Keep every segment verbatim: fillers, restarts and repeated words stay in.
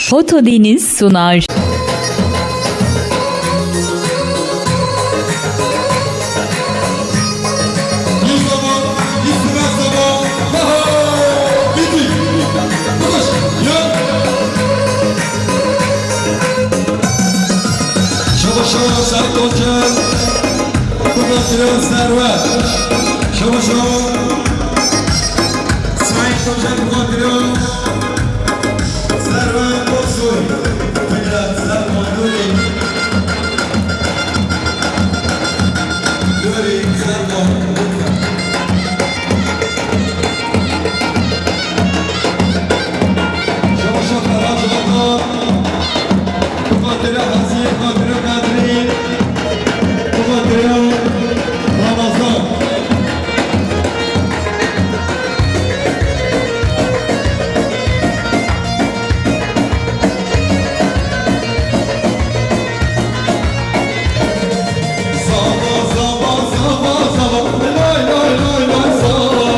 Foto Deniz sunar. Şaba şaba ser Tolker. Kubatiro Servet. Şaba şaba. Sayın Tolker Kubatiro. Servet Aksoy. Tekrar Servet Nuri. Nuri Servet. Şaba şaba. Xatirê Hezî, xatirê Qedrî, xatirê Ramazan. Zava, zava, zava, zava, lay, lay, lay, lay, zava.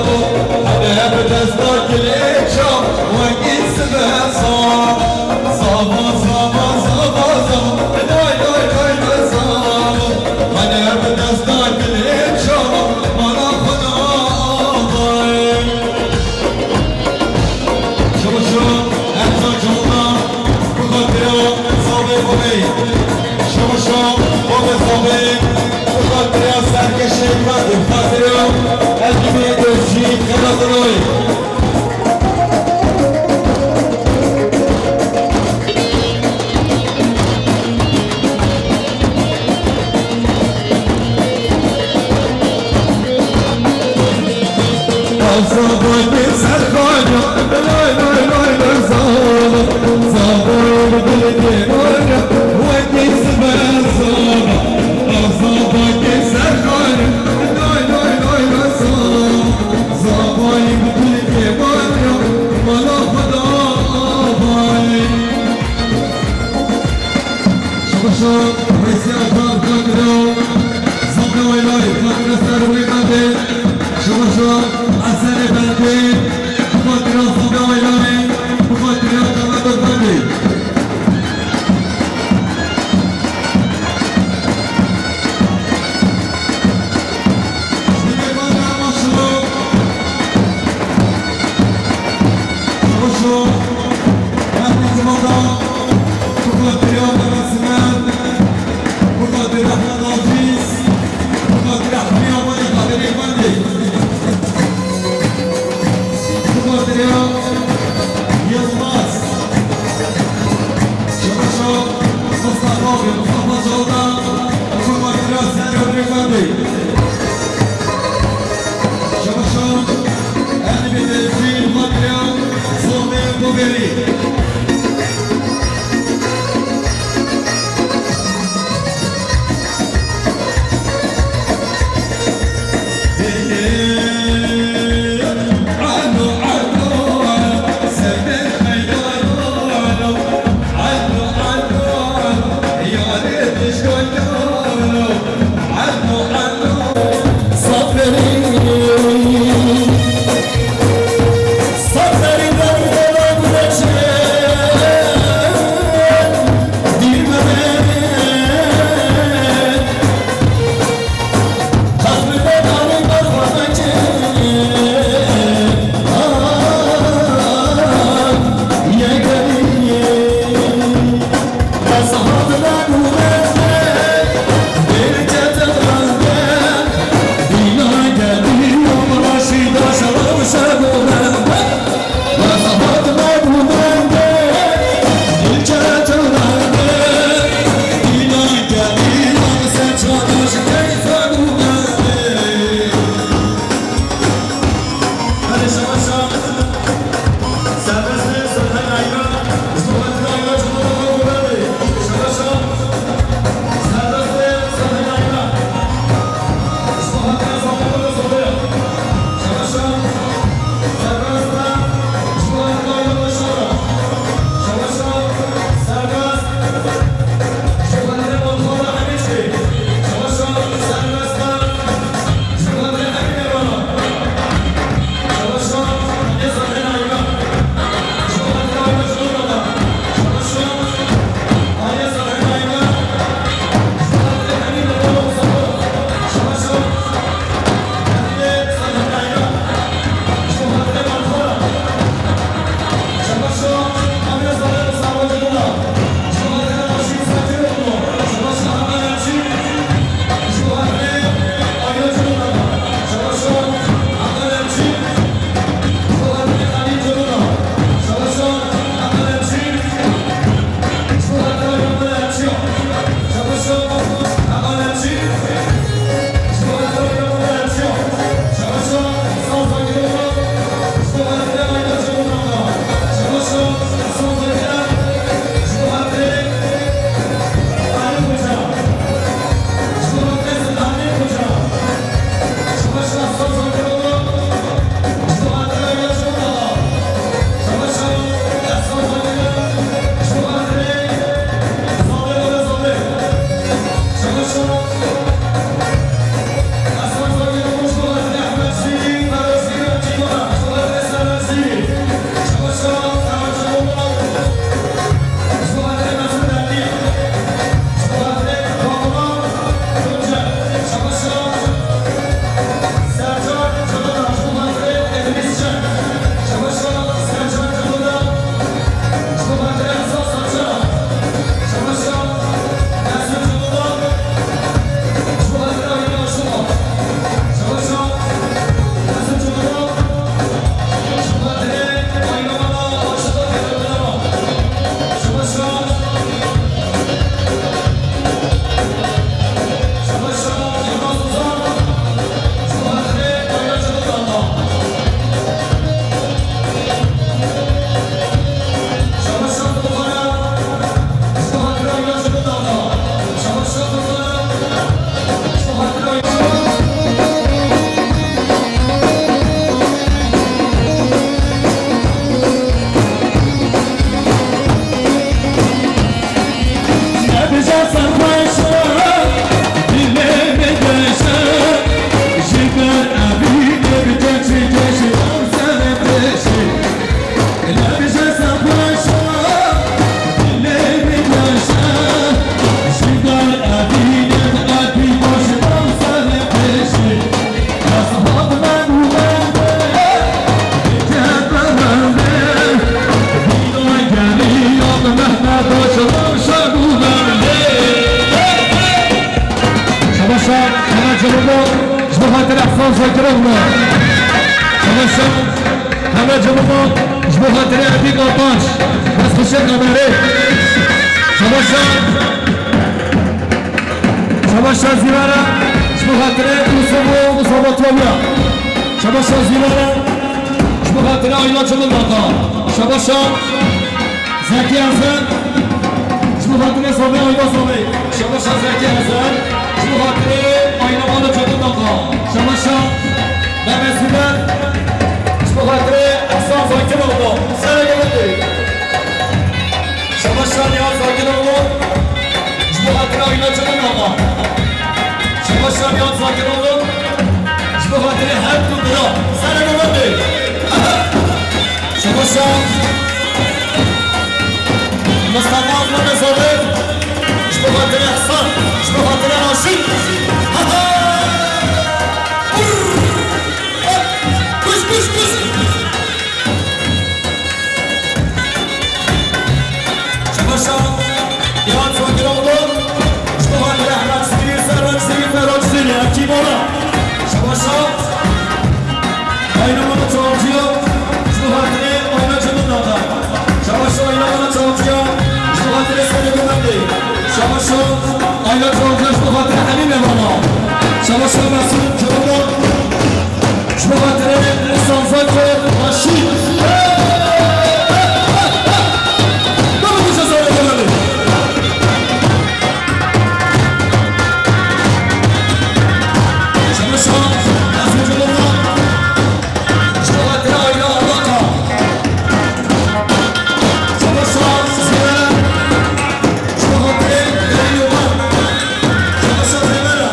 Hebe, hebe desta kilê çav, wengî sibe zava. Zava, zava, zava, zava, lay, lay, lay, lay, zava. Hebe, hebe desta kilê çav, mala xwe da avay. Şaba şo, Ercan Candan, bi xatirê Zavê Xwedê. Şaba şo, Xwedê Zavê, bi xatirê serkêşê Xwedê, bi xatirê Elîmê Dozcî, Xelatinoy. Şaba şo, Rêsî Azad, xatirê Zomra Wêlayî, xatirê Serwê Bendê. Şaba şo, Esenê Bendê, xatirê Zomra Wêlayî, xatirê Qemedo Bendê. Yılmaz. Çamaşo, Mustafa abi, Mustafa Çağdan, Mustafa Kiraz, Serkan Beyefendi. Çamaşo, Elbette, Mustafa Kiraz, Sohbet Boberi. Şabaşa, Kamer Cemuma, ji bo xatirê Erdî Kartaş, dest xweşe Kamerê. Şabaşa, şabaşa Zîrara, ji bo xatirê Yusuf û Mustafa Tolga. Şabaşa Zîrara, ji bo xatirê Ayla Çolun Daka. Şabaşa. Zekî Ezel, ji bo xatirê Zavê Ayva Zavê. Şabaşa Zekî Ezel, ji bo xatirê Ayna Mala Cedid Axa. Şabaşa Mehmet Zîber, ji bo xatirê Ehsan Zakiroğlu. Serê gavê tê. Şabaşa Niyaz Zakiroğlu, ji bo xatirê Ayna Cedid Axa. Şabaşa Niyaz Zakiroğlu, ji bo xatirê her du bira. Serê gavê tê. Şabaşa Mustafa Ahmet Zade, ji bo xatirê Ehsan, ji bo xatirê Raşîd. Ha ha! Kuş, kuş, kuş! Şabaşa Nihat Zakiroğlu, ji bo xatirê Ehmed Sivî, Server Sivî, Ferhat Sivî, Ekîbana. Şabaşa Ayna Mala Çavcıya, ji bo xatirê Ayna Cemil Dada. Şabaşa Ayna Mala Çavcıya, ji bo xatirê Serê Gomendê. Şabaşa Ayna Çavcıya, ji bo xatirê Hemî Mevana. Şabaşa Mesut Cemil, ji bo xatirê Sanzakê Reşîd. Baba, bu cezayı verelim. Şabaşa Mesut Cemil. Ji bo xatirê Ayna Arlaka. Şabaşa Zîrara. Ji bo xatirê Derî Yoban. Şabaşa Zîrara.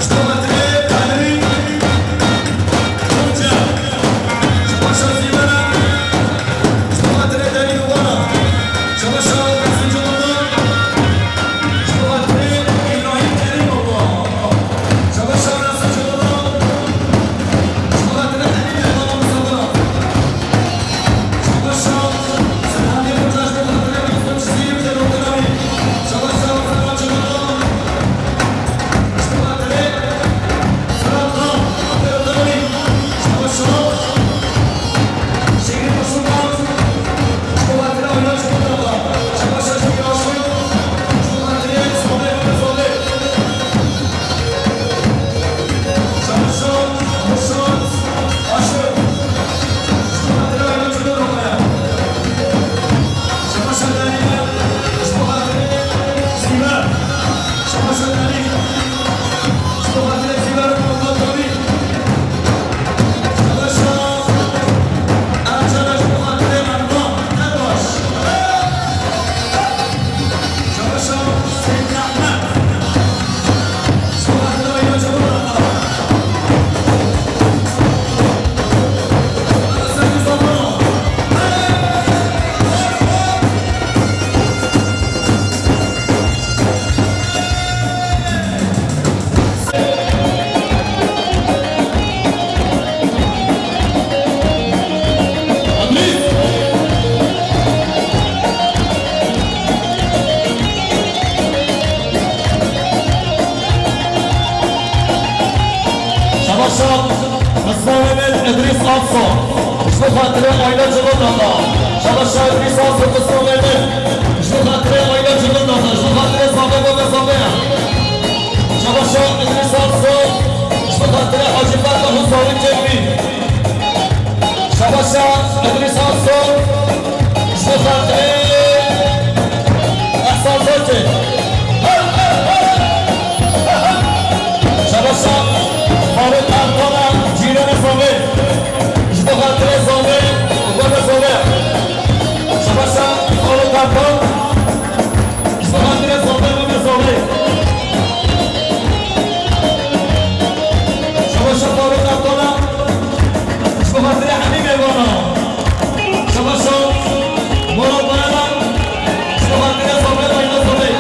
Ji bo xatirê Kadirî. Gonca. Şabaşa Zîrara. Ji bo xatirê Derî Yobana. Şabaşa Mesut Cemil. Şabaşa Mesut Mehmet Edris Aksoy. Ji bo xatirê Ayna Cemil Dada. Şabaşa Edris Aksoy Mesut Mehmet. Ji bo xatirê Ayna Cemil Dada. Ji bo xatirê Zavê Baba Zavê. Şabaşa Edris Aksoy. Ji bo xatirê Hacî Fetah Hüsarî Kevî. Şabaşa Edris Aksoy. Ji bo xatirê Ehsan Zokê. Şabaşa Faruk Ertala, cîranê Zavê. Ji bo xatirê Zavê, Zavê Zavê. Şabaşa Faruk Ertal. Ji bo xatirê Zavê, Zavê Zavê. Şabaşa Faruk Ertala. Ji bo xatirê Hemî Mêvana. Şabaşa Murat Bayalan. Ji bo xatirê Zavê, Ayna Zavê.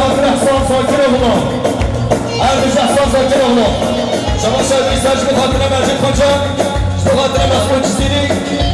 Hatina Hasan Zakiroğlu. Her bijî Hasan Zakiroğlu. Şabaş Erbil ser ji bo hatina Mercîn Koçak. Ji bo hatina Mesut Cizîrî.